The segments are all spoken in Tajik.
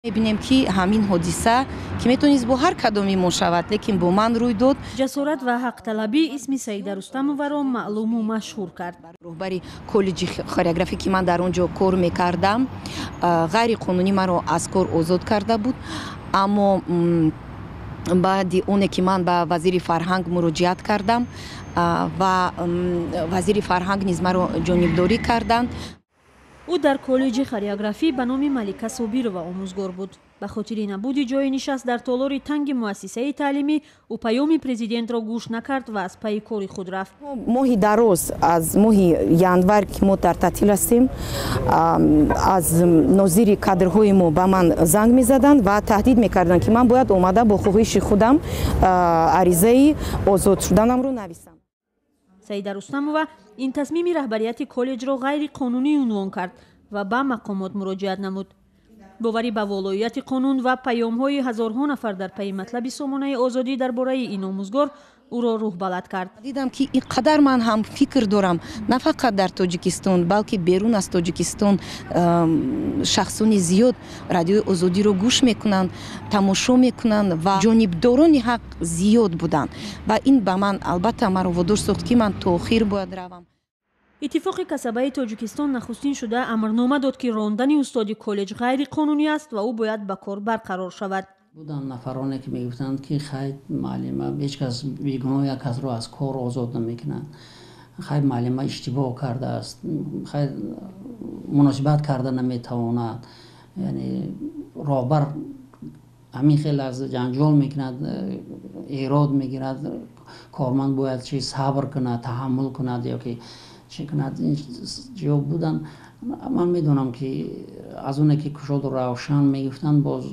Мебинем, ки ҳамин ҳодиса, ки метавонист бо ҳар кадоми мо шавад, лекин бо ман рӯй дод. Ҷасорат ва ҳақталабӣ исми Саида Рустамоваро маълуму машҳур кард. Роҳбари коллеҷи хореографӣ, ки ман дар он ҷо кор мекардам, ғайриқонунӣ маро аз кор озод карда буд. Аммо баъди оне ки ман ба вазири фарҳанг муроҷиат кардам ва вазири фарҳанг низ маро ҷонибдорӣ карданд. Ӯ дар коллеҷи хореографӣ ба номи Малика Собирова омӯзгор буд. Ба хотири набуди ҷои нишаст дар толори танги муассисаи таълимӣ, ӯ паёми президентро гӯш накард ва аз пайи кори худ рафт. Моҳи дароз, аз моҳи январ, ки мо дар таътил ҳастем, аз нозири кадрҳои мо ба ман занг мезаданд ва таҳдид мекарданд, ки ман бояд омада бо хоҳиши худам аризаи озод шуданамро нависам. Саида Рустамова ин тасмими раҳбарияти коллеҷро ғайриқонунӣ унвон кард ва ба мақомот муроҷиат намуд. Боварӣ ба волоияти қонун ва паёмҳои ҳазорҳо нафар дар пайи матлаби Сомонаи Озодӣ дар бораи ин омӯзгор ӯро рӯҳбаланд кард. Дидам, ки ин қадар ман ҳам фикр дорам, на фақат дар Тоҷикистон, балки берун аз Тоҷикистон шахсони зиёд Радиои Озодиро гӯш мекунанд, тамошо мекунанд ва ҷонибдорони ҳақ зиёд буданд ва ин ба ман, албатта, маро водор сохт, ки ман то охир бояд равам. Иттифоқи касабаи Тоҷикистон нахустин шуда амрнома дод, ки рондани устоди коллеҷ ғайриқонунӣ аст ва ӯ бояд ба кор барқарор шавад. Буданд нафароне, ки мегуфтанд, ки хай, муаллима, ҳеҷ кас бегуноҳ як касро аз кор озод намекунад, хай, муаллима иштибоҳ кардааст, хай, муносибат карда наметавонад, яъне роҳбар ҳамин хел аз ҷанҷол мекунад, эрод мегирад, корманд бояд чи сабр кунад, таҳаммул кунад ё ки чӣ кунад. Ҷо буданд, ман медонам, ки аз оне ки кушоду равшан мегуфтанд, боз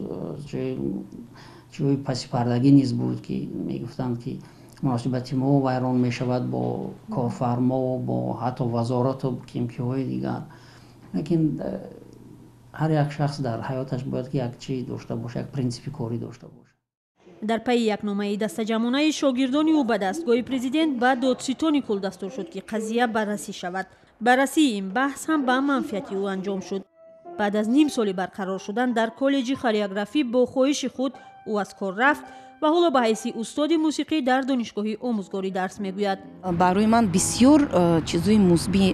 ҷои пасипардагӣ низ буд, ки мегуфтанд, ки муносибати мо вайрон мешавад бо корфармо, бо ҳатто вазорату кимкиҳои дигар. Лекин ҳар як шахс дар ҳаёташ бояд ки як чи дошта бошад, як принсипи корӣ дошта бошад. Дар пайи як номаи дастаҷамъонаи шогирдони ӯ ба дастгоҳи президент, ба додситони кул дастур шуд, ки қазия баррасӣ шавад. Баррасии ин баҳс ҳам ба манфиати ӯ анҷом шуд. Баъд аз ним соли барқарор шудан дар коллеҷи хореографӣ, бо хоҳиши худ ӯ аз кор рафт ва ҳоло ба ҳайси устоди мусиқӣ дар донишгоҳи омӯзгорӣ дарс мегӯяд. Барои ман бисёр чизҳои мусбӣ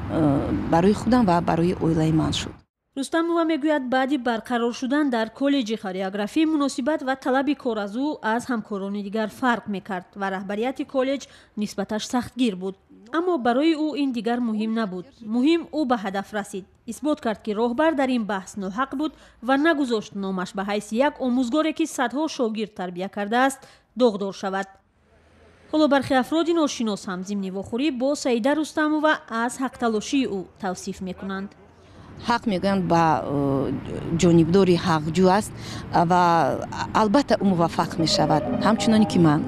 барои худам ва барои оилаи ман шуд. Рустамова мегӯяд, баъди барқарор шудан дар коллеҷи хореографӣ муносибат ва талаби кор аз ӯ аз ҳамкорони дигар фарқ мекард ва раҳбарияти коллеҷ нисбаташ сахтгир буд. Аммо барои ӯ ин дигар муҳим набуд. Муҳим, ӯ ба ҳадаф расид, исбот кард, ки роҳбар дар ин баҳс ноҳақ буд ва нагузошт номаш ба ҳайси як омӯзгоре, ки садҳо шогирд тарбия кардааст, доғдор шавад. Ҳоло бархе афроди ношинос ҳам зимни вохӯрӣ бо Саида Рустамова аз ҳақталошии ӯ тавсиф мекунанд. Ҳақ мегӯянд ба ҷонибдори ҳақҷӯ аст ва албатта, ӯ муваффақ мешавад, ҳамчуноне ки ман.